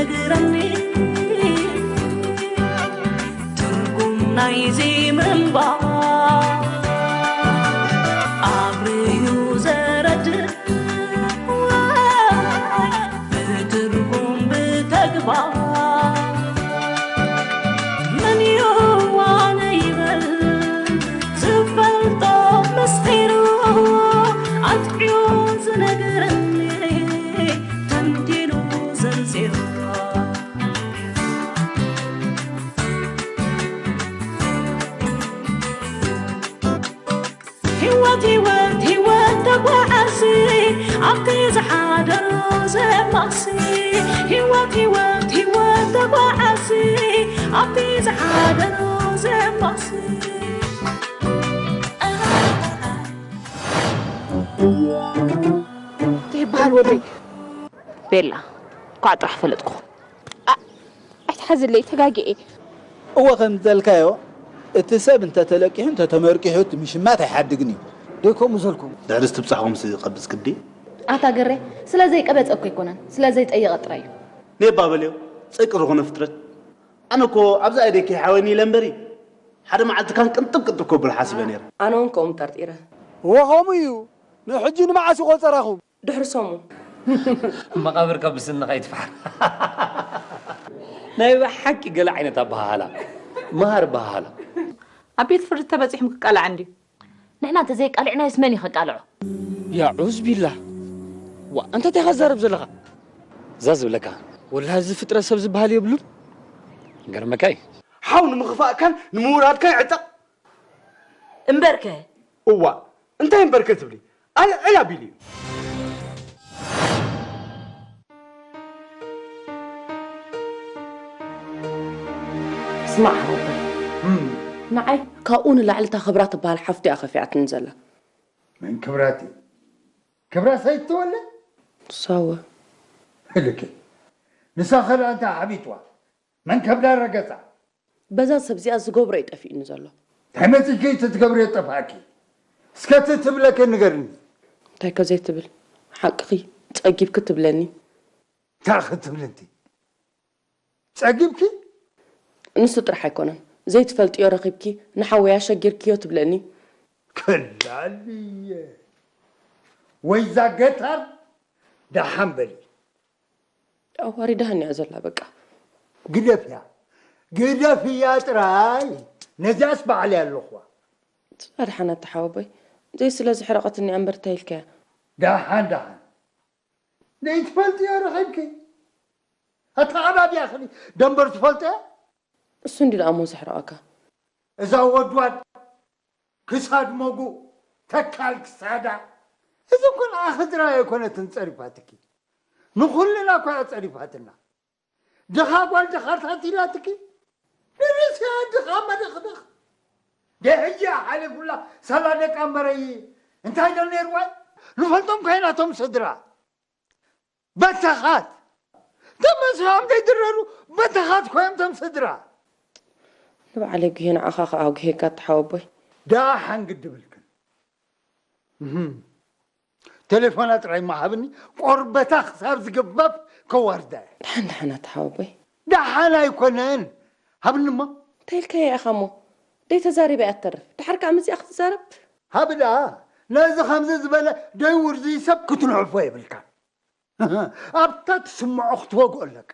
ትነግረኒ ትርጉም ናይዚ ምንባር ኣብርዩ ዘረድእ ብትርጉም ብተግባር መን ይዋነ ይበል ዝፈልጦ ምስጢሩ ኣጥዕዮ ዝነግረኒ ተንቲኑ ዘንጺሩ። ህይወት ህይወት ህይወት ተጓዓሲ ኣብቲ ዝሓደሮ ዘማሲ። ህይወት ህይወት ህይወት ተጓዓሲ ኣብቲ ዝሓደሮ ዘማሲ። እንታይ ይበሃል ወደይ? ቤላ፣ ኳዕ ጥራሕ ፈለጥኩ። ኣይትሓዝለይ፣ ተጋጊኤ። እወ፣ ከም ዝበልካዮ፣ እቲ ሰብ እንተተለቂሑ እንተተመርቂሑ እቲ ምሽማት ኣይሓድግን እዩ። ደይ ከምኡ ዘልኩም። ድሕሪ ዝትብጻኹምሲ ቀብጽ ግዲ? ኣታ ገሬ፣ ስለ ዘይቀበጸ እኮ ኣይኮነን፣ ስለ ዘይጠየቐ ጥራይ እዩ። ኔባ በልዮ፣ ጸይቂ ዝኾነ ፍጥረት። ኣነ እኮ ኣብዛ ኢደይ ከይሓወኒ ኢለ እምበሪ፣ ሓደ መዓልቲ ካን ቅንጥብ ቅንጥብ ከብል ሓሲበ ነይረ። ኣነ እውን ከምኡ ጠርጢረ። እወ፣ ከምኡ እዩ። ንሕጂ ንመዓስ ይቆጸራኹም? ድሕሪ ሰሙን። መቓብር ካብ ብስንኻ ይትፋሕ። ናይ ብሓቂ ገለ ዓይነት ኣበሃህላ። መሃር ኣበሃህላ። ኣብ ቤት ፍርዲ ተበጺሕኩም ክቃላዕ እንድዩ። ንሕና እንተዘይቃሊዕናዮስ መን እዩ ከቃልዖ? ያዑዝ ቢላህ። ዋ፣ እንታይ ኢኻ ትዛረብ ዘለኻ? እዛ ዝብለካ። ወላሂ፣ እዚ ፍጥረት ሰብ ዝበሃል የብሉን። ገርመካይ። ሓው ንምኽፋእካን ንምውራድካን ይዕጠቕ። እምበርከ። እዋ፣ እንታይ እምበርከ ትብሊ? ኣልዕል ኣቢሉ እዩ። ስማዕ ሓወቦይ፣ እም። ንዓይ ካብኡ ንላዕሊ እታ ክብራ ትበሃል ሓፍቲ እያ ከፊኣትኒ ዘላ። መን ክብራቲ? ክብራ ሰይትወለ? ንሳወ። ልክ። ንሳ ኸዳ እንታይ ሓቢጥዋ? መን ከብዳ ረገጻ? በዛ ሰብ እዚኣ ዝገብሮ እዩ ጠፊኡኒ ዘሎ። እንታይ መጺእኪ እቲ ትገብርዮ ጠፍኣኪ? እስከ እቲ ትብለኪ ንገርኒ። እንታይ ከ ዘይትብል? ሓቅኺ ጸጊብኪ ትብለኒ። እንታይ ክትብሊ እንቲ? ጸጊብኪ? ንሱ ጥራሕ ኣይኮነን። ዘይትፈልጥዮ ረኺብኪ ንሓወይ ኣሸጊርክዮ ትብለኒ። ከላልየ። ወይዛ ገታር ደሓን በሊ። ኣዋሪዳሃኒ እያ ዘላ በቃ። ግደፍያ። ግደፍያ ጥራይ። ነዚኣስ ባዕለይ ኣለኹዋ። ኣድሓና ተሓወቦይ። ዘይ ስለ ዝሕረቐትኒ እያ እምበር እንታይ ኢልካያ? ደሓን ደሓን። ዘይትፈልጥዮ ረኺብኪ። ኣተዓባብያ ኽሊ ደንበር ትፈልጦ? እሱ እንዲ ደኣ እሞ ዘሕረቐካ። እዛ ወድዋድ ክሳድ መጉ ተካል ክሳዳ። እዚ እኮ ንዓኺ ጥራይ ኣይኮነትን ጸሪፋትኪ። ንኹልና እኮ እያ ጸሪፋትና። ድኻ ጓል ድኻ ታቲላትኪ። ንርእስያ ድኻ መደኽደኽ። ደይ ሕጂ እያ ሓሊፉላ ሳላ ደቃ እምበረይ እንታይ ዶ ነይርዋ? ንፈልጦም ኮይናቶም ስድራ። በተኻት። ተመሲሖም ዘይድረሩ በተኻት ኮይኖም ቶም ስድራ። ንባዕለይ ጉሄ ንዓኻ ኸኣ ጉሄካ ተሓወቦይ። ደኣ ሓንግድ ድብልክን። እህም። ቴሌፎና ጥራይ መሃብኒ፣ ቆርበታ ክሳብ ዝግፈፍ ከዋርዳ እየ። ደሓን ደሓን ኣተሓወቦይ። ደሓን ኣይኮነን። ሃብኒ እሞ። እንታይ ኢልካዮ ኢኻ እሞ? ደይ ተዛሪባ እያ ትተርፍ። ደሓር ከኣ መጺኣ ክትዛረብ? ሃብ ደኣ፣ ነዚ ከምዚ ዝበለ ደይ ውርዙይ ሰብ ክትንዕፎ የብልካን። ኣብታ ትስምዖ ክትወግኦ ኣለካ።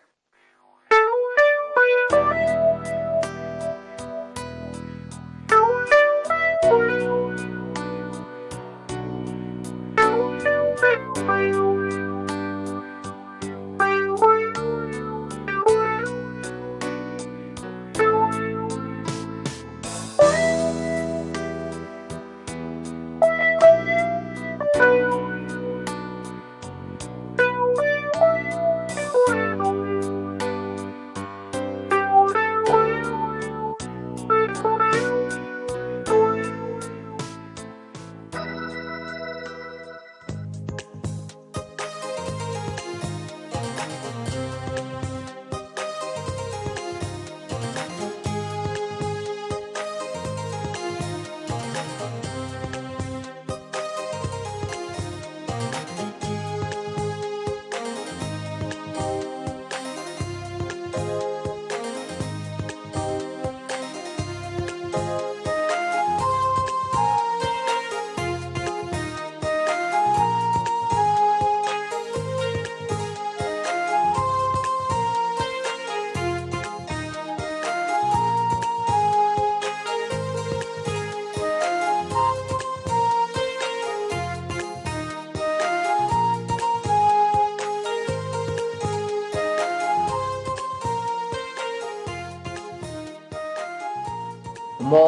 እሞ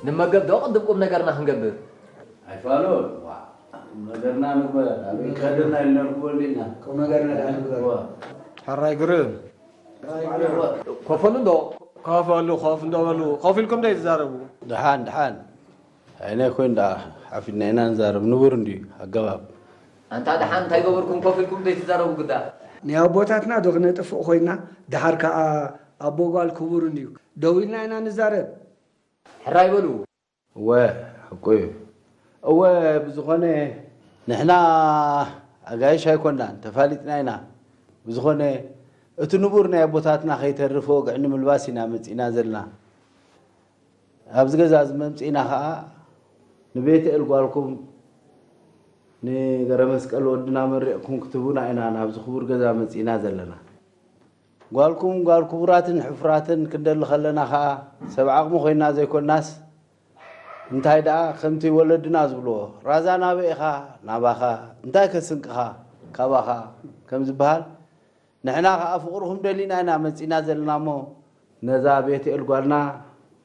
ንመገብ ዶ ቅድም ቁም ነገርና ክንገብር? ኣይፋሉን። ዋ፣ ቁም ነገርና ንግበር። ኣበይ ከድና ኢልና ንክበሉ ኢና። ቁም ነገርና ደኣ ንግበር። ዋ። ሕራይ ግርም። ኮፍ በሉ እንዶ። ኮፍ በሉ፣ ኮፍ እንዶ በሉ። ኮፍ ኢልኩም ዶ ይትዛረቡ? ደሓን፣ ደሓን። ኣይነ ኮይን ደኣ ሓፊድና ኢና ንዛረብ። ንቡር እንድዩ ኣገባብ። ኣንታ ደሓን እንታይ ገበርኩም ኮፍ ኢልኩም ዘይትዛረቡ ግዳ? ናይ ኣቦታትና ዶ ክነጥፍእ ኮይና? ደሓር ከኣ ኣቦ ጓል ክቡር እንድዩ። ደው ኢልና ኢና ንዛረብ። ሕራይ በሉ። እወ፣ ሓቁ እዩ። እወ፣ ብዝኾነ ንሕና ኣጋይሽ ኣይኮናን፣ ተፋሊጥና ኢና። ብዝኾነ እቲ ንቡር ናይ ኣቦታትና ከይተርፍ ወግዒ ንምልባስ ኢና መጺእና ዘለና። ኣብዚ ገዛ እዚ መምጺእና ኸኣ ንቤትኤል ጓልኩም ንገረመስቀል ወድና መሪቕኩም ክትህቡና ኢና ናብዚ ክቡር ገዛ መጺእና ዘለና። ጓልኩም ጓል ክቡራትን ሕፉራትን ክንደሊ ከለና ኸኣ ሰብ ዓቕሚ ኮይና ዘይኮናስ፣ እንታይ ደኣ ከምቲ ወለድና ዝብልዎ፣ "ራዛ ናበይ ኢኻ?" "ናባኻ." "እንታይ ከ ስንቅኻ?" "ካባኻ" ከም ዝበሃል፣ ንሕና ኸኣ ፍቕርኹም ደሊና ኢና መጺእና ዘለና እሞ፣ ነዛ ቤትኤል ጓልና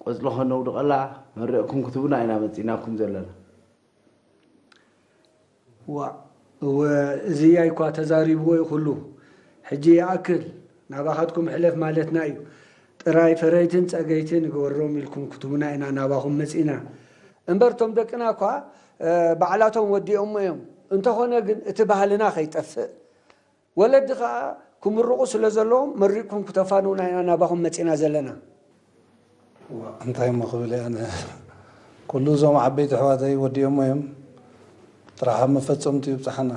ቆጽሊ ኸነውድቐላ መሪቕኩም ክትህቡና ኢና መጺእናኩም ዘለና። ዋእ፣ እወ፣ እዚ ያይ እኳ ተዛሪብዎ እዩ ኩሉ። ሕጂ ይኣክል፣ ናባኻትኩም ሕለፍ ማለትና እዩ። ጥራይ ፈረይትን ጸገይትን ንግበሮም ኢልኩም ክትቡና ኢና ናባኹም መጺእና። እምበር እቶም ደቅና እኳ፣ እ፣ ባዕላቶም ወዲኦሞ እዮም። እንተኾነ ግን እቲ ባህልና ከይጠፍእ፣ ወለዲ ኸኣ ክምርቑ ስለ ዘለዎም መሪቕኩም ክተፋንዉና ኢና ናባኹም መጺእና ዘለና። ዋ፣ እንታይ እሞ ክብል እየ ኣነ። ኩሉ እዞም ዓበይቲ ኣሕዋተይ ወዲኦሞ እዮም። ጥራሕ ኣብ መፈጸምቱ ይብጽሓና።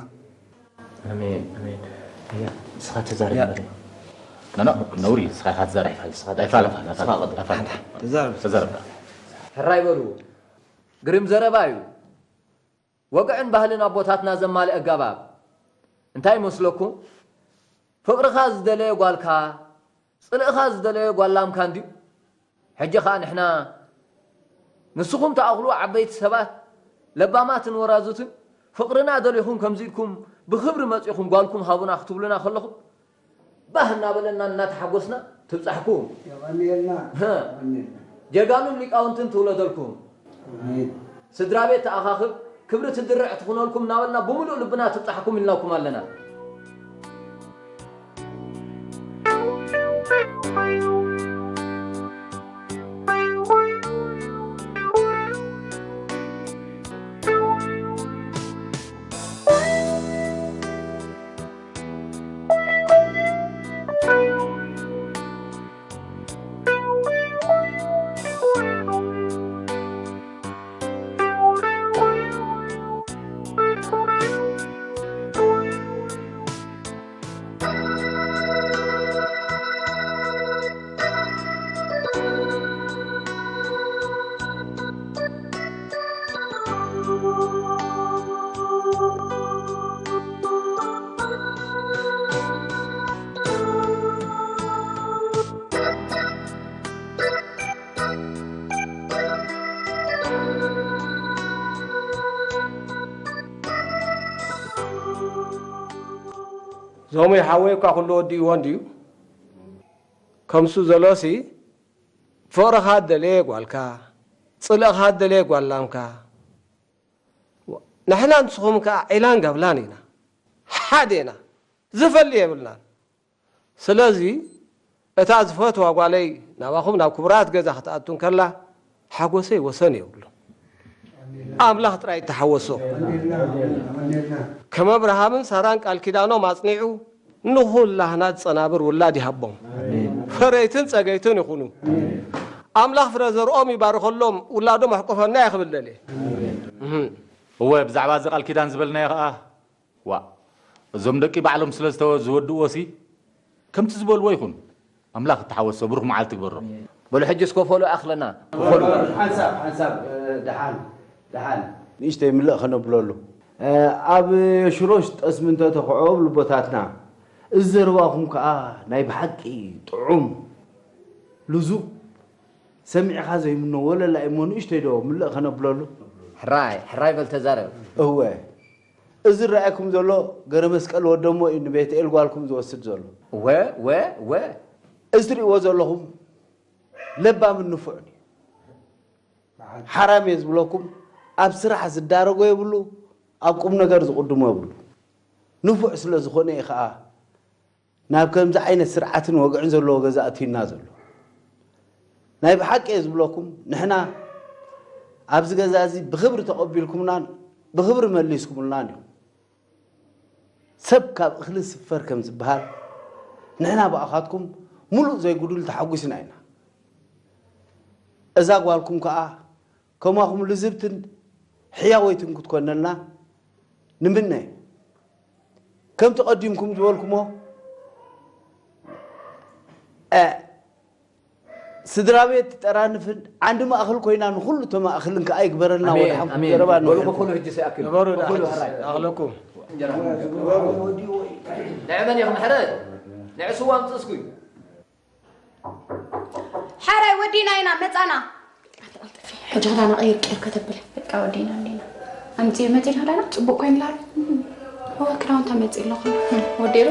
ኣሜን፣ ኣሜን። እያ፣ ንስኻ ተዛረብ ያ። መሪ። ኖ፣ ኖ፣ ነውሪ፣ ንስኻ ኢኻ ትዛረብ። ኣይፋል፣ ንስኻ ኣይፋል፣ ትዛረብ። ኣይፋል። ንስኻ ቅድም። ኣይፋል። ተዛረብ። ተዛረብ። ሕራይ በሉ። ግርም ዘረባ እዩ። ወግዕን ባህልን ኣቦታትና ዘማልእ ኣገባብ እንታይ ይመስለኩም? ፍቕርኻ ዝደለየ ጓልካ፣ ጽልእኻ ዝደለየ ጓል ላምካ እንድዩ። ሕጂ ኸኣ ንሕና ንስኹም ትኣኽሉ ዓበይቲ ሰባት፣ ለባማትን ወራዙትን ፍቕርና ደሊኹም ከምዚ ኢልኩም ብኽብሪ መጺኹም ጓልኩም ሃቡና ክትብሉና ከለኹም፣ ባህ እናበለና እናተሓጎስና ትብጻሕኩም። የቐንየልና፣ ሀ። የቐንየልና። ጀጋኑን ሊቃውንትን ትውለደልኩም። ኣሜን። ስድራ ቤት ተኣኻኽብ፣ ክብሪ ትድርዕ ትኹነልኩም እናበልና ብምሉእ ልብና ትብጻሕኩም ኢልናኩም ኣለና። ዞመይ ሓወይ እኳ ኩሉ ወዲእዎ እንድዩ። ከምሱ ዘሎሲ ፍቕርኻ ደለየ ጓልካ፣ ጽልእኻ ደለየ ጓል ላምካ። ንሕና ንስኹም ከኣ ዒላን ጋብላን ኢና። ሓደ ኢና። ዝፈሊ የብልናን። ስለዚ እታ ዝፈትዋ ጓለይ ናባኹም ናብ ክቡራት ገዛ ክትኣቱ እንከላ ሓጎሰይ ወሰን የብሉን። ኣምላኽ ጥራይ ይተሓወሶ። ከም ኣብርሃምን ሳራን ቃል ኪዳኖም ኣጽኒዑ ንኹላህና ዝጸናብር ውላድ ይሃቦም። ፈረይትን ጸገይትን ይኹኑ። ኣምላኽ ፍረ ዘርኦም ይባርኸሎም፣ ውላዶም ኣሕቁፈና እየ ክብል ደልየ። እህ። እወ፣ ብዛዕባ እዚ ቃል ኪዳን ዝበልናዮ ኸኣ፣ ዋእ፣ እዞም ደቂ ባዕሎም ስለ ዝተወ-፣ ዝወድእዎ ሲ፣ ከምቲ ዝበልዎ ይኹን። ኣምላኽ እተሓወሶ ብሩኽ መዓልቲ ግበሮ። በሉ ሕጂ እስከ ፈሎ ኣኽለና። ፈሎ። ሓንሳብ፣ ሓንሳብ፣ እ፣ ደሓን፣ ደሓን። ንእሽተይ ምልእ ከነብለሉ። እ፣ ኣብ ሽሮሽ ጠስሚ እንተተኽዖ ብልቦታትና፣ እዚ ዘረባኹም ከኣ ናይ ብሓቂ ጥዑም፣ ልዙብ፣ ሰሚዕኻ ዘይምኖ ወለላ እሞ ንእሽተይ ዶ ምልእ ከነብለሉ? ሕራይ፣ ሕራይ በል ተዛረብ። እወ። እዚ ዝረኣየኩም ዘሎ ገረመስቀል ወደሞ እዩ ንቤትኤል ጓልኩም ዝወስድ ዘሎ። ወ፣ ወ፣ ወ። እዚ ትርእይዎ ዘለኹም ለባምን ንፉዕን እዩ። ሓራም እየ ዝብለኩም፣ ኣብ ስራሕ ዝዳረጎ የብሉ፣ ኣብ ቁም ነገር ዝቕድሞ የብሉ። ንፉዕ ስለ ዝኾነ እዩ ኸዓ ናብ ከምዚ ዓይነት ስርዓትን ወግዕን ዘለዎ ገዛ ኣትዩና ዘሎ። ናይ ብሓቂ እየ ዝብለኩም፣ ንሕና ኣብዚ ገዛ እዚ ብኽብሪ ተቐቢልኩምናን ብኽብሪ መሊስኩምልናን ኢኹም። ሰብ ካብ እኽሊ ስፈር ከም ዝበሃል፣ ንሕና ብኣኻትኩም ሙሉእ ዘይጉዱል ተሓጒስና ኢና። እዛ ጓልኩም ከኣ ከማኹም ልዝብትን ሕያወይትን ክትኮነልና ንምነ። ከምቲ ቀዲምኩም ዝበልኩሞ፣ እ፣ ስድራ ቤት ጠራንፍን ዓንዲ ማእኸል ኮይና ንኹሉ ተማእኽልን ከኣ ይግበረልና። ኣሜን፣ ወድሓንኩም ኣሜን። ዘረባ በሉ ንውሕድ። ከፈሉ ሕጂ ሰይኣክል። ንበሩ ከፈሉ ደሓን ሕራይ። ኣኽለኩም። እንጀራ። ንዕበን ኢኹም ሕረ። ንዕስዋ ኣምፅእስኩ እዩ። ሓራይ ወዲና ኢና መጻና። ሕጂ ክዳና ቀይር ቀይር ከተብል። በቃ ወዲና እንዲና። ኣምጺ መጺና ክዳና? ጽቡቅ ኮይንላ። እወ ክዳውንታ መጺ ኣለኹ። ወዲሩ።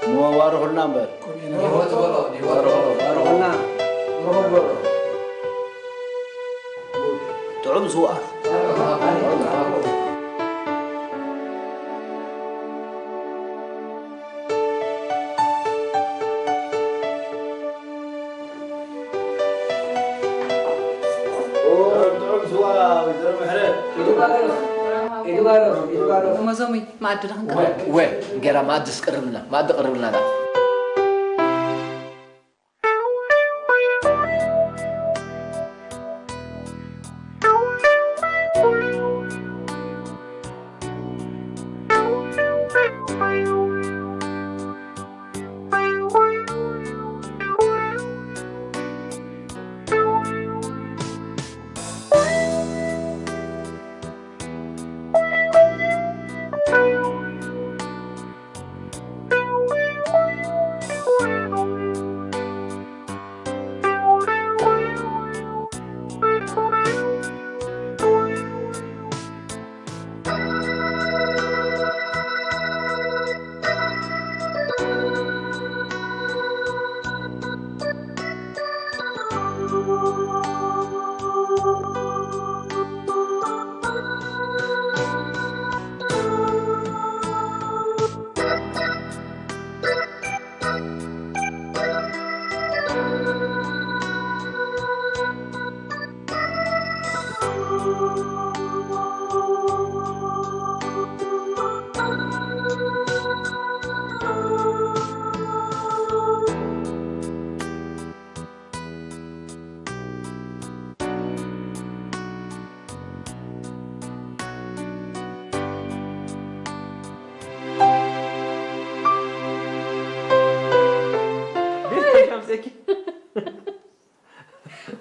እሞ ባርኹልና እምበር። ባርኹልና። ጥዑም ስዋ። ጥዑም ስዋ፣ ወይዘሮ ምሕረት። እሞ ዞሚ መኣዲ ዶ ክንቀርብ? ወ፣ እንጌራ መኣድስ ቅርብልና፣ መኣዲ ቅርብልና ዳ።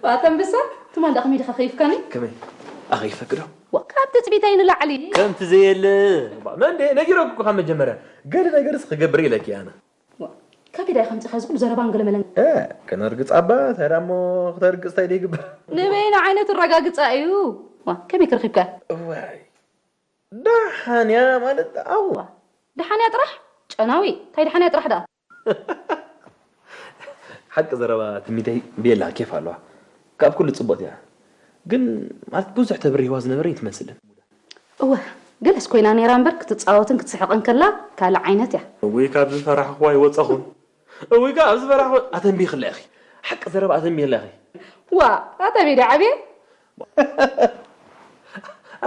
ኣታ ኣንበሳ፣ ትማል ደኣ ከመይ ዲኻ ከይፍካኒ? ከመይ? ኣኸይፈክዶ? ዋ፣ ካብ ትጽቢተይ ንላዕሊ። ከምቲ ዘየለ። ባ፣ መን ደየ ነጊረኩ ካብ መጀመርያ። ገለ ነገርስ ክገብር ኢለኪ ኣነ። ዋ፣ ካበይ ደኣ ከምጺኻ እዚ ኩሉ ዘረባን ገለመለን? እ፣ ከነርግጽ ኣባ፣ እንታይ ደኣ እሞ ክተርግጽ እንታይ ደይግበር? ንበይኑ ዓይነት ኣረጋግጻ እዩ። ዋ፣ ከመይ ክረኺብካ? እዋይ። ደሓን እያ ማለት፣ ኣው። ዋ፣ ደሓን እያ ጥራሕ? ጨናዊ፣ እንታይ ደሓን እያ ጥራሕ ደኣ? ሓቂ ዘረባ ትሚተይ ቤላ ኬፍ ኣለዋ። ካብ ኩሉ ጽቡቕቲ እያ። ግን ማለት ብዙሕ ተብርህዋ ዝነበረ ኣይትመስልን። እወ፣ ገለስ ኮይና ነይራ እምበር ክትጻወትን ክትስሕቕን ከላ ካልእ ዓይነት እያ። እውይ ካብ ዝፈራሕኽዋ ኣይወጸኹን። እውይ ካብ ዝፈራሕኽዋ ኣተንቢኽላ ኢኺ። ሓቂ ዘረባ ኣተንቢኽላ ኢኺ። ዋ፣ ኣታ ቤዳ ዓብየ።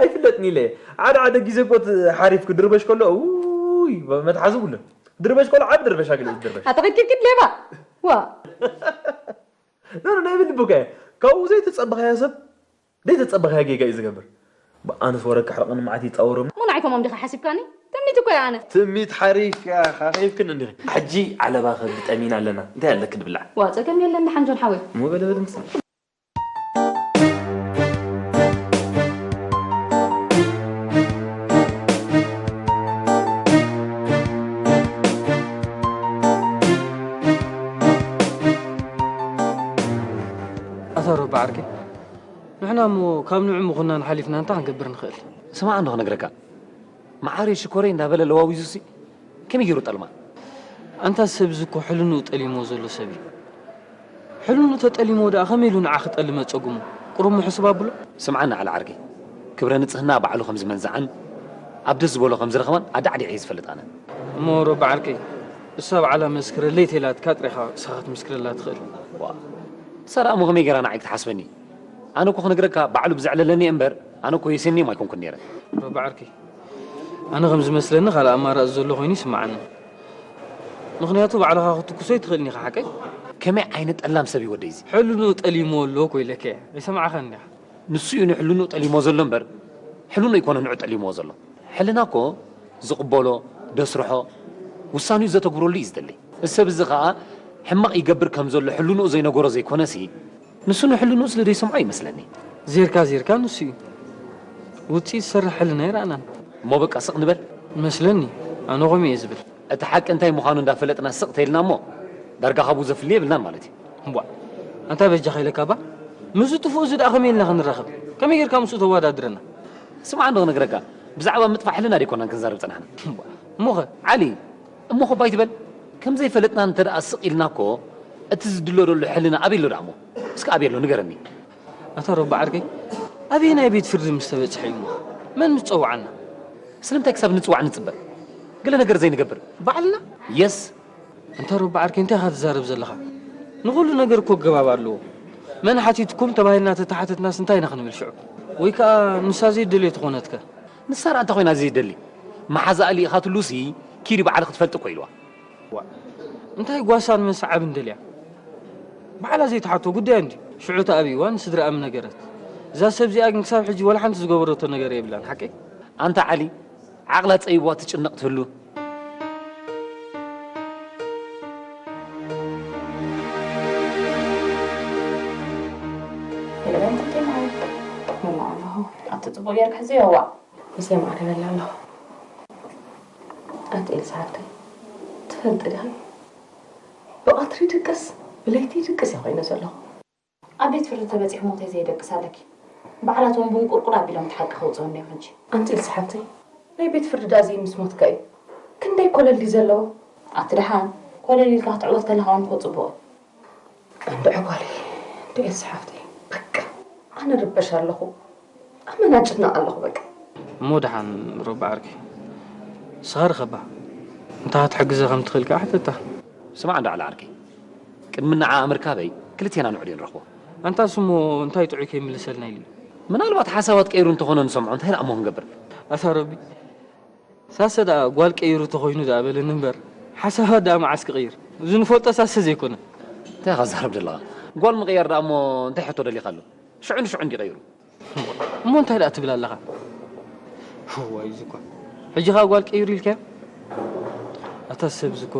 ኣይፍለጥን ኢለ። ሓደ ሓደ ግዜ እኮ እቲ ሓሪፍ ክድርበሽ ከሎ፣ ውይ፣ መትሓዚ ብሉን። ድርበሽ ከሎ ዓቢ ድርበሽ ኣግለ ዝድርበሽ። ኣታ ኪድኪድ ሌባ። ዋ። ኖ፣ ኖ፣ ናይ ብልቢ እኮ እየ። ካብኡ ዘይተጸበኻዮ ሰብ፣ ዘይተጸበኻዮ ጌጋ እዩ ዝገብር። ኣነስ ወረካ ሕርቕን መዓት ይጻወሮም። እሞ ንዓይ ከምኦም ዲኻ ሓሲብካኒ? ትምኒት እኮ እየ ኣነ። ትምኒት ሓሪፍ እያ፣ ካኺፍክን እንዲኺ። ሕጂ ዓለባ ከግጠም ኢና ኣለና። እንታይ ኣለኪ ድብላዕ? ዋ፣ ጸገም የለን፣ ሓንጆን ሓወይ። እሞ በለ በለ ምስ ኣታ ሮባ ዓርከይ፣ ንሕና እሞ ካብ ንዑ ምኹናን ሓሊፍና እንታይ ክንገብር ንኽእል? ስማዕ እንዶ ክነግረካ፣ መዓረይ ሽኮረይ እንዳበለ ለዋዊዙሲ ከመይ ገይሩ ጠልማ? ኣንታ ሰብ እዚ እኮ ሕልንኡ ጠሊምዎ ዘሎ ሰብ እዩ። ሕልንኡ ተጠሊምዎ ደኣ ከመይ ኢሉ ንዓ ክጠልም ኣጸግሞ? ቁሩብ ምሕስብ ኣብሎ። ስምዓኒ ዓሊ ዓርከይ፣ ክብረ ንጽህና ባዕሉ ከም ዝመንዝዓን ኣብ ደስ ዝበሎ ከም ዝረኽባን ኣዳዕዲዐ እየ ዝፈልጥ ኣነ። እሞ ሮባ ዓርከይ፣ እሳ ባዕላ መስክረለይ ተይላትካ ጥሪኻ ንስኻ ክትምስክረላ ትኽእል። ዋ፣ እሳ ደኣ እሞ ከመይ ገይራ ንዓይ ክትሓስበኒ? ኣነ እኮ ክነግረካ ባዕሉ ብዘዕለለኒ እየ እምበር፣ ኣነ እኮ የስንዮም ኣይኮንኩን ነይረ። ሮባ ዓርከይ፣ ኣነ ከም ዝመስለኒ ካልእ ኣማራጺ ዘሎ ኮይኑ ይስምዓኒ። ምኽንያቱ ባዕልኻ ክትትኩሶ ኣይትኽእልን ኢኻ፣ ሓቀይ? ከመይ ዓይነት ጠላም ሰብ እዩ ወደይ እዚ? ሕልንኡ ጠሊምዎ ኣሎ እኮ ኢለካ እየ። ኣይሰማዕኻን ዲኻ? ንሱ እዩ ንሕልንኡ ጠሊምዎ ዘሎ እምበር፣ ሕልንኡ ኣይኮነ ንዑ ጠሊምዎ ዘሎ። ሕልና እኮ ዝቕበሎ፣ ደስርሖ፣ ውሳኔኡ ዘተግብረሉ እዩ ዝደሊ። እዚ ሰብ እዚ ኸኣ ሕማቕ ይገብር ከም ዘሎ ሕልንኡ ዘይነገሮ ዘይኮነሲ፣ ንሱ ንሕልንኡ ስለ ዘይሰምዖ ይመስለኒ። ዜርካ ዜርካ ንሱ እዩ። ውጽኢት ዝሰርሕ ሕልና ኣይረኣናን። እሞ በቃ ስቕ ንበል። ይመስለኒ፣ ኣነ ከምኡ እየ ዝብል። እቲ ሓቂ እንታይ ምዃኑ እንዳፈለጥና ስቕ ተይልና እሞ፣ ዳርጋ ካብኡ ዘፍሊ የብልናን ማለት እዩ። እምቧ፣ ኣንታ በጃኻ ኢለካ እባ፣ ምስዚ ጥፉእ እዚ ደኣ ከመይ ኢልና ክንራኸብ? ከመይ ጌርካ ምስኡ ተወዳድረና? ስማዕ እንዶ ክነግረካ፣ ብዛዕባ ምጥፋእ ሕልና ደይኮናን ክንዛረብ ጸናሕና። እምቧ፣ እሞኸ? ዓሊ፣ እሞኸ እባ ኣይትበል። ከም ዘይፈለጥና እንተ ደኣ ስቕ ኢልና እኮ፣ እቲ ዝድሎ ዘሎ ሕልና ኣበይ ኣሎ ደኣ እሞ? እስከ ኣበይ ኣሎ ንገረኒ። ኣታ ሮባ ዓርከይ፣ ኣበየናይ ቤት ፍርዲ ምስ ተበጽሐ እዩ እሞ? መን ምስ ጸውዓና? ስለምንታይ ክሳብ ንጽዋዕ ንጽበ? ገለ ነገር ዘይንገብር? ባዕልና? የስ። ኣንታ ሮባ ዓርከይ፣ እንታይ ኢኻ ትዛረብ ዘለኻ? ንኹሉ ነገር እኮ ኣገባብ ኣለዎ። መን ሓቲትኩም ተባሂልና ተተሓተትናስ እንታይ ኢና ክንብል ሽዑ? ወይ ከኣ ንሳ ዘይደልዮ ተኾነትከ? ንሳ ደኣ እንታይ ኮይና ዘይደሊ? መሓዛኣ ልኢኻትሉሲ ኪዲ ባዕልኺ ትፈልጢ እኮ ኢልዋ። ዋእ፣ እንታይ ጓሳን መሰዓብን ደልያ? ባዕላ ዘይትሓቶ ጉዳያ እንድዩ። ሽዑ ተኣቢዋ ንስድራኣ ምነገረት። እዛ ሰብ እዚኣ ግን ክሳብ ሕጂ ወላ ሓንቲ ዝገበረቶ ነገር የብላን፣ ሓቀይ? ኣንታ ዓሊ፣ ዓቕላ ጸቢብዋ ትጭነቕ ትህሉ። የለን፣ ተቴ ማይ። ምንዋ ኣለኹ። ኣቲ ጽቡቕ ጌርካ ሕዘዮ፣ ዋእ። ምስየ ማዕረ በላ ኣለኹ። ኣንቲ ኤልሳ ሓፍተይ፣ ትፈልጢ ዲኺ? ብቐትሪ ይድቅስ፣ ብለይቲ ይድቅስ እየ ኮይነ ዘለኹ። ኣብ ቤት ፍርዲ ተበጺሑ ሞተይ ዘየደቅስ ኣለኪ። ባዕላቶም ብንቁርቁር ኣቢሎም እቲ ሓቂ ከውጽኡ እንድዮም ሕጂ። ኣንቲ ኤልሳ ሓፍተይ፣ ናይ ቤት ፍርዲ ደኣ ዘይምስሞትካ እዩ። ክንደይ ኮለል ድዩ ዘለዎ? ኣቲ ደሓን፣ ኮለል ኢልካ ክትዕወት ከለኻ እውን እኮ ጽቡቕ እዩ። እንድዒ ጓለይ፣ እንድዒ ኤልሳ ሓፍተይ፣ በቃ፣ ኣነ እርበሽ ኣለኹ። ኣመና እጭነቕ ኣለኹ በቃ። እሞ ደሓን ሮባ ዓርከይ፣ ንስኻ ርኸባ። እንታ ክትሕግዘ ከም ትኽእል ከኣ ሕተታ። ስማዕ እንዶ ዓሊ ዓርከይ፣ ቅድሚ ንዓኣ ምርካበይ ክልቴና ንዑ ድዩ ንረኽቦ? ኣንታስ እሞ እንታይ ጥዑይ ከይምልሰልና ኢሉ እዩ? ምናልባት ሓሳባት ቀይሩ እንተኾነ ንሰምዖ፣ እንታይ ደኣ እሞ ክንገብር? ኣታ ረቢ፣ ሳሰ ደኣ ጓል ቀይሩ ተኾይኑ ደኣ በለኒ እምበር፣ ሓሳባት ደኣ መዓስ ክቕይር? እዚ ንፈልጦ ሳሰ ዘይኮነ። እንታይ ኢኻ ትዛረብ ዘለኻ? ጓል ምቕያር ደኣ እሞ እንታይ ሕቶ ደሊኻሉ? ሽዑ ንሽዑ እንድዩ ቀይሩ። እሞ እንታይ ደኣ ትብል ኣለኻ? እዋይ፣ እዚ እኮ። ሕጂ ኸኣ ጓል ቀይሩ ኢልካዮ? ኣታ ሰብ እዚ እኮ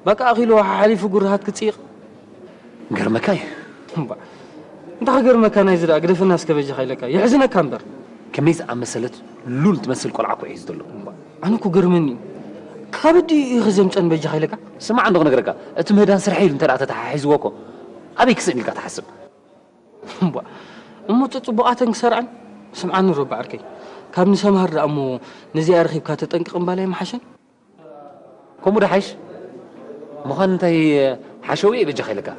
በቃ ኣኺሉ ሓሓሊፉ ጉርሃት ክጽይቕ። ገርመካ እዩ። እምባ፣ እንታይ ክገርመካ ናይዚ ደኣ ግደፈና እስከ በጃኻ ኢለካ። የሕዝነካ እምበር። ከመይ ዝኣመሰለት ሉል ትመስል ቆልዓ እኮ እዩ ዘሎ። ኣነ እኮ ገርመኒ እዩ። ካብ ኣዲኡ እዩ ክዘምፀን በጃኻ ኢለካ። ስማዕ እንዶ ክነግረካ፣ እቲ ምህዳን ስርሐይ ኢሉ እንተ ደኣ ተተሓሒዝዎ እኮ ኣበይ ክስእን ኢልካ ትሓስብ? እምቧ፣ እሞ እቲ ጽቡቓተን ክሰርዐን? ስምዓኒ ሮባ ዓርከይ፣ ካብ ንሰምሃር ደኣ እሞ ነዚኣ ረኺብካ ተጠንቅቕ እምባል ኣይምሓሸን? ከምኡ ዶ ሓይሽ? ምዃን እንታይ ሓሸው እየ በጃኻ ኢለካ?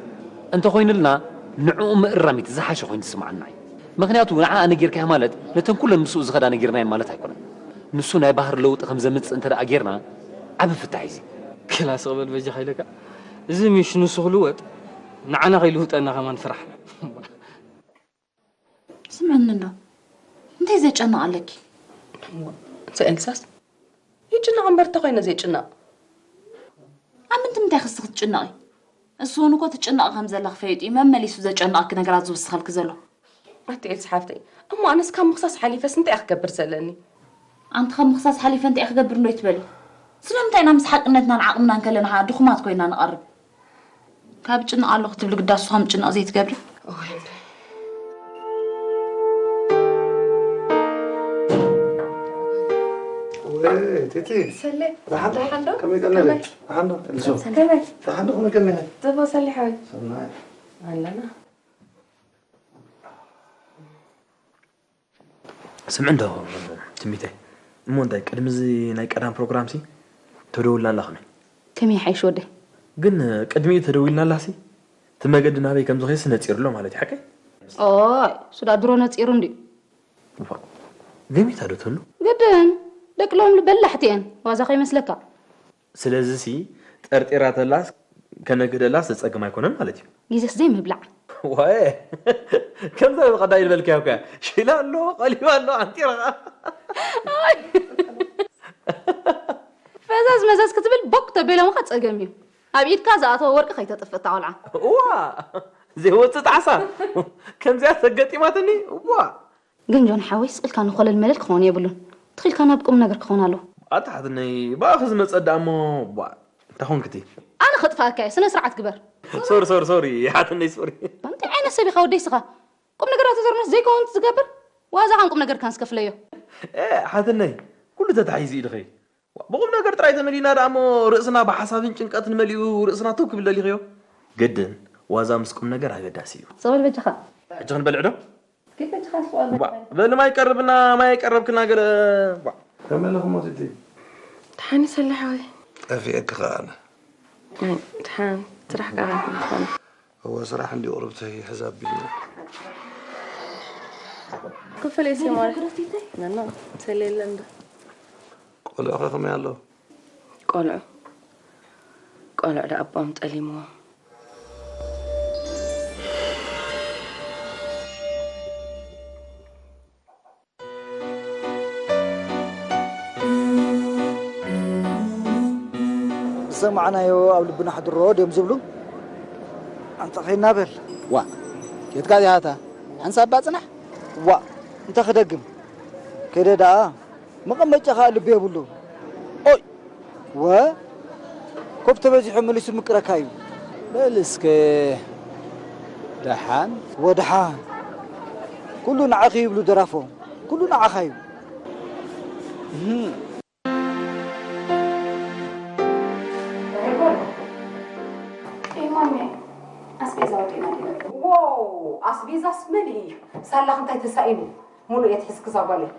እንተኾይኑልና ንዕኡ ምእራም እቲ ዝሓሸ ኮይኑ ዝስምዓና እዩ። ምኽንያቱ ንዓኣ ነጊርካያ ማለት ነተን ኩለን ምስኡ ዝኸዳ ነጊርናየን ማለት ኣይኮነን። ንሱ ናይ ባህሪ ለውጢ ከም ዘምጽእ እንተ ደኣ ጌርና ዓቢ ፍታሕ እዩ እዚ። ክላ ስቕ በል በጃኻ ኢለካ። እዚ ምሽ ንሱ ክልወጥ ንዓና ከይልውጠና ከማን ፍራሕ። ስምዕኒ እንዶ፣ እንታይ ዘጨንቕ ኣለኪ? እሞ፣ እንተ ኤልሳስ? ይጭነቕ እምበር፣ እንታይ ኮይነ ዘይጭነቕ? ኣብ ምንታይ ምንታይ ክስቲ ክትጭነቒ? እሱ እውን እኮ ትጭነቒ ከም ዘለኺ ፈሊጡ እዩ መመሊሱ ዘጨንቐኪ ነገራት ዝውስኸልኪ ዘሎ። ኣቲ ኤልሳ ሓፍተይ፣ እሞ ኣነስ ካብ ምኽሳስ ሓሊፈስ እንታይ እየ ክገብር ዘለኒ? ኣንቲ ካብ ምኽሳስ ሓሊፈ እንታይ እየ ክገብር እንዶ ይትበሊ? ስለምንታይ ኢና ምስ ሓቅነትናን ዓቕምናን ከለና ከዓ ድኹማት ኮይና ንቐርብ? ካብ ጭንቕ ኣለኹ ትብሊ ግዳ እሱ ከም ጭንቕ ዘይትገብሪ? እዋይ እምበይ። ወይ ቲቲ። ሰሌ፣ ደሓን ዶ? ደሓን ዶ? ከመይ ቀኒኺ? ከመይ? ደሓን ዶ? ኤልሶ። ከመይ? ደሓን ዶ? ከመይ ቀኒኺ? ጽቡቕ ሰሌ ሓወይ። ሰናይ። ኣለና። ስምዒ እንዶ ትምኒተይ፣ እሞ እንታይ ቅድሚ እዚ ናይ ቀዳም ፕሮግራምሲ ተደውልና ኣላ ከመይ? ከመይ ይሓይሽ ወደይ? ግን ቅድሚኡ ተደዊልና ኣላሲ እቲ መገዲ ናበይ ከም ዝኸይድሲ ነጺሩ ኣሎ ማለት እዩ፣ ሓቀይ? ኦይ፣ እሱ ደኣ ድሮ ነጺሩ እንድዩ። እፋ፣ ገሚታ ዶ ትህሉ? ግድን፣ ደቂ ሎምሉ በላሕቲ እየን፣ ዋዛ ከይመስለካ። ስለዚሲ ጠርጢራ ተላስ ከነግህደላስ ዘጸግም ኣይኮነን ማለት እዩ። ግዜስ ዘይምብላዕ። ዋየ፣ ከምዛ ብቐዳይ ዝበልካዮ እኮ እያ። ሽላ ኣሎ፣ ቀሊባ ኣሎ፣ ኣንጢራ። ኣይ። ፈዛዝ መዛዝ ክትብል ቦክ ተቢሎምኻ ጸገም እዩ። ኣብ ኢድካ ዝኣተወ ወርቂ ከይተጥፍእ እታ ቆልዓ። እዋ፣ ዘይወጽእ ጣዕሳ። ከምዚኣ ተገጢማትኒ፣ እዋ። ግን ጆን ሓወይ፣ ስቕ ኢልካ ንኾለል መለል ክኸውን የብሉን። ትኺልካ ናብ ቁም ነገር ክኸውን ኣለዎ። ኣታ ሓትነይ፣ ብኣኺ ዝመጸ ደኣ እሞ፣ ቧ፣ እንታይ ኾንክቲ? ኣነ ከጥፍኣካ እየ፣ ስነ ስርዓት ግበር። ሶሪ፣ ሶሪ፣ ሶሪ፣ ሓትነይ፣ ሶሪ። እንታይ ዓይነት ሰብ ኢኻ ወደይ ስኻ? ቁም ነገር ተዘርመስ ዘይከውን ትዝገብር? ዋዛኻን ቁም ነገርካን እስከ ፍለዮ። ኤ፣ ሓትነይ፣ ኩሉ ተታሒዙ ኢድኺ። ብቑም ነገር ጥራይ ተመሊእና ደኣ እሞ ርእስና ብሓሳብን ጭንቀትን መሊኡ ርእስና ትው ክብል ደሊኽዮ? ግድን፣ ዋዛ ምስ ቁም ነገር ኣገዳሲ እዩ። ጸበል በጃኻ። ሕጂ ክንበልዕ ዶ? ከይፈጅኻ ስዋ ባ፣ በል። በል ማይ ቀርብና፣ ማይ ቀረብክና ገለ፣ ባ። ከመይ ኣለኹም ወትቲ? ደሓን ሰላሕ ወይ? ጠፊኤኪ ኸኣ ኣነ። ናይ፣ ደሓን፣ ስራሕ ከኣ ከመይ ይኾን? እወ፣ ስራሕ እንዲ ቁርብተይ ሕዚ ኣቢሉ። ክፈለይ ሲ ማለት? ነና፣ ሰሌለ እንዶ። ቆልዑ ኸ ከመይ ኣሎ? ቆልዑ፣ ቆልዑ ደኣ ኣቦኦም ጠሊምዎም። ዝሰማዕናዮ ኣብ ልብና ሕድሮ ድዮም ዝብሉ? ኣንታ ኸይድና በል። ዋ፣ ኬድካ ዲኻ እታ ሓንሳብ እባ ጽናሕ። ዋ፣ እንታይ ክደግም? ከይደ ደኣ መቐመጫ ኸኣ ልቢ የብሉ። ኦይ! ወ ኮፍ ተበዚሑ መሊሱ ምቅረካ እዩ። በል እስከ ደሓን። ወደሓን። ኩሉ ንዓኺ ይብሉ ደራፎም። ኩሉ ንዓኻ እዩ። እህም። እ፣ ማሜ፣ ኣስቤዛ ወዲእና ዲና? ዋው፣ ኣስቤዛስ መሊኡ እዩ። ሳላኽ እንታይ ተሳኢኑ? ሙሉእ እየ ትሕዝ ክዛ ጓለይ።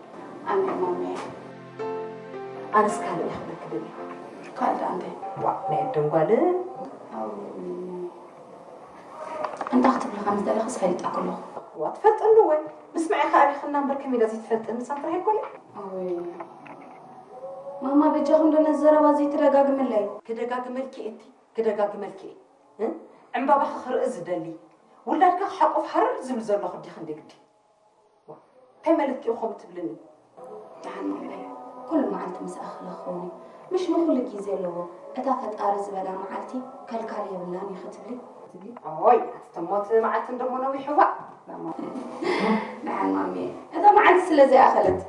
ኣነ ማሜ። ኣነስ ካልእ እየ ክብለኪ ደልየ። ካልእ እንታይ? ዋእ፣ ናይ ኣደን ጓልን። ኣው፣ እንታይ ክትብሊ ከም ዝደለኽስ ፈሊጠኪ ኣለኹ። ዋእ፣ ትፈልጥኒ ወይ? ምስማዕ እየ ከኣሪኽና እምበር ከመይ ኢለ ዘይትፈልጥኒ ሳምራይ ጓለይ? ኣውይ። ማማ በጃኹም ዶ ነዚ ዘረባ ዘይትደጋግምለይ? ክደጋግመልኪ እቲ፣ ክደጋግመልኪ እየ። እ? ዕምባባኺ ክርኢ ዝደሊ፣ ውላድካ ክሓቁፍ ሃረር ዝብል ዘለኹ ዲኺ እንደ ግዲ? ዋ፣ እንታይ ማለት እዩ ከምኡ ትብልኒ? ደሓን እምበይ፣ ኩሉ መዓልቲ ምስ ኣኸለ ክኸውን እዩ። ምሽ ንኹሉ ግዜ ኣለዎ። እታ ፈጣሪ ዝበላ መዓልቲ ከልካል የብላን እዩ ክትብሊ? ኦይ፣ ኣቲ ተሞት መዓልቲ እንደሞ ነዊሕዋ። ደሓን ማሜ፣ እታ መዓልቲ ስለ ዘይኣኸለት።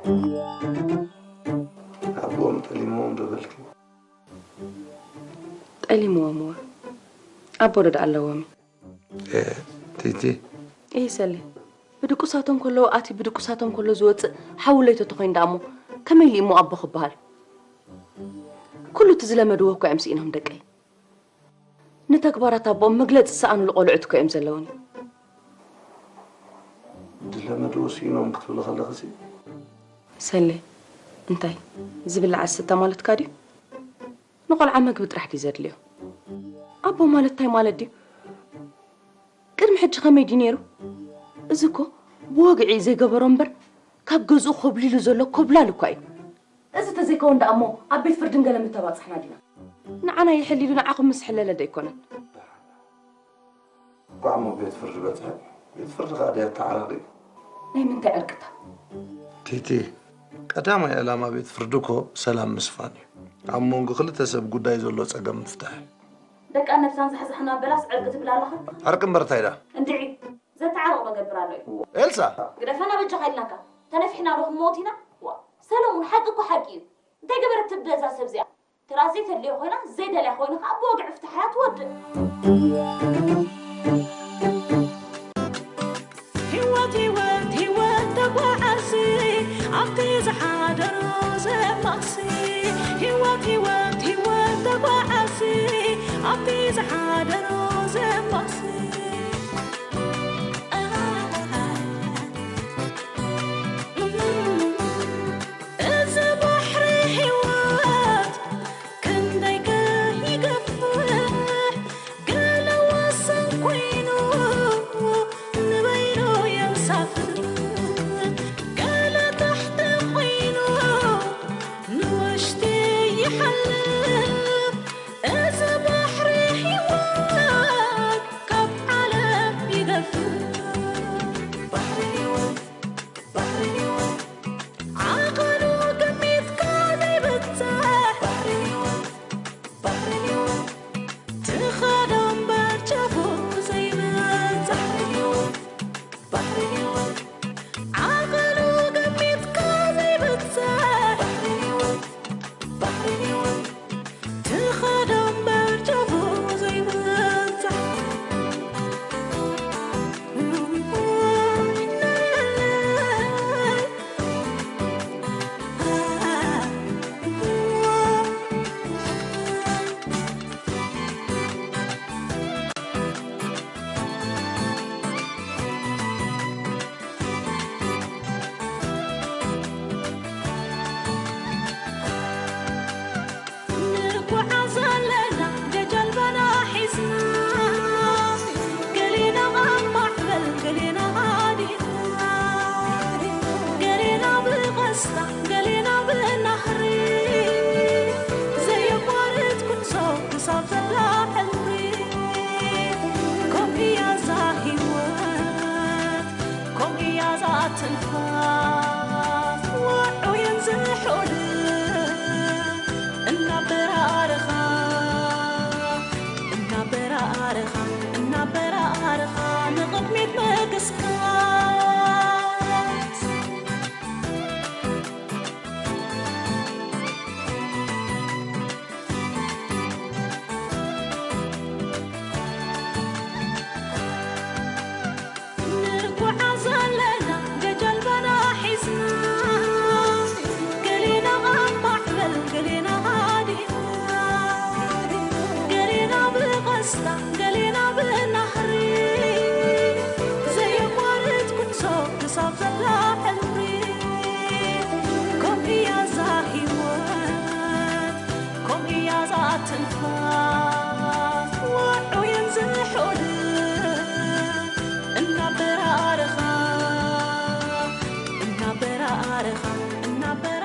ኣቦኦም ጠሊምዎም ዶ በልኪ? ጠሊምዎም እዋ። ኣቦ ዶ ደኣ ኣለዎም? ኤ፣ ቲቲ፣ እይ ሰሌ፣ ብድቁሳቶም ከለዉ ኣትዩ ብድቁሳቶም ከሎ ዝወፅእ ሓውለይ ተተኾይኑ ደኣ እሞ ከመይ ኢሉ እሞ ኣቦ ክበሃል? ኩሉ እቲ ዝለመድዎ እኮ እዮም ስኢኖም ደቀይ። ንተግባራት ኣቦኦም መግለፂ ዝሰኣኑሉ ቆልዑት እኮ እዮም ዘለውኒ። ዝለመድዎ ስኢኖም ክትብሊ ከለኽሲ ሰሌ፣ እንታይ ዝብላዕ ዝስተ ማለትካ ድዩ? ንቆልዓ መግቢ ጥራሕ ድዩ ዘድልዮ? ኣቦ ማለት እንታይ ማለት ድዩ? ቅድሚ ሕጂ ከመይ ድዩ ነይሩ? እዚ እኮ ብወግዒ ዘይገበሮ እምበር ካብ ገዝኡ ኮብሊሉ ዘሎ ኮብላል እኳ እዩ። እዚ ተዘይከውን ደኣ እሞ ኣብ ቤት ፍርድን ገለ ምተባጻሕና ዲና? ንዓና ይሕሊሉ ንዓኹም ምስ ሕለለ ዶ ኣይኮነን? እንኳዕ እሞ ቤት ፍርዲ በጽሐ። ቤት ፍርዲ ከኣ ድያ ተዓራቒ? ናይ ምንታይ ዕርቅታ? ቲቲ፣ ቀዳማይ ዕላማ ቤት ፍርዲ እኮ ሰላም ምስፋን እዩ። ኣብ መንጎ ክልተ ሰብ ጉዳይ ዘሎ ጸገም ምፍታሕ እዩ። ደቃ ነብሳን ዛሕዛሕና በላስ ዕርቂ ትብል ኣለኻ? ዕርቂ እምበር እንታይ ደኣ? እንድዒ ዘተዓርቕ መገብር ኣሎ እዩ። ኤልሳ! ግደፈና በጃኻ ኢልናካ ተነፊሕና ዶ ክንመውት ኢና? ዋ ሰለሙን ሓቂ እኮ ሓቂ እዩ። እንታይ ገበረት ትብደ እዛ ሰብ እዚኣ? ትርኣ ዘይተድልዮ ኮይና ዘይደልያ ኮይኑ ከዓ ብወግዒ ፍትሓያ ትወድእ። ህይወት ህይወት ህይወት ተጓዓዚ ኣብቲ ዝሓደሮ ዘማሲ። ህይወት ህይወት ህይወት ተጓዓዚ ኣብቲ ዝሓደሮ ዘማሲ። እዚ ባሕሪ ህይወት ክንደይ ከ ይገፍሕ? ገለ ወሰን ኮይኑ ንበይኑ የንሳፍፍ። ገለ ታሕቲ ኮይኑ ንውሽጢ ይሓልፍ። እዚ ባሕሪ ህይወት ካብ ዓለም ይገፍሕ። ባሕሪ ህይወት ዓቐኑ ግሚትካ ዘይብጽሕ ባሕሪ ህይወት፣ ባሕሪ ህይወት፣ ትኸዶ እምበር ጫፉ ዘይበጽሕ ባሕሪ ህይወት፣ ባሕሪ ህይወት፣ ዓቐኑ ግሚትካ ዘይብጽሕ ባሕሪ ህይወት፣ ባሕሪ ህይወት፣ ትኸዶ እምበር ጫፉ ዘይበጽሕ። ንጓዓዝ ኣለና ብጀልባና ሒዝና፣ ገሊና ኣብ ማዕበል ገሊና ሃዲና፣ ገሊና ብቐስታ ገሊና ብናህሪ፣ ዘየቋርጽ ጉዕዞ ክሳብ ዘላ ሕልሚ። ከምኡ እያ እዛ ህይወት፣ ከምኡ እያ እዛ ትንፋስ፣ ውዑይን ዝሑልን እናበራረኻ፣ እናበራረኻ፣ እናበራረኻ ንቕድሚት ምግስጋስ። ንጓዓዝ ኣለና ብጀልባና ሒዝና፣ ገሊና ኣብ ማዕበል ገሊና ሃዲና፣ ገሊና ብቐስታ ገሊና ብናህሪ፣ ዘየቋርጽ ጉዕዞ ክሳብ ዘላ ሕልሚ። ከምኡ እያ እዛ ህይወት፣ ከምኡ እያ እዛ ትንፋስ፣ ውዑይን ዝሑልን እናበራረኻ፣ እናበራረኻ፣ እናበራ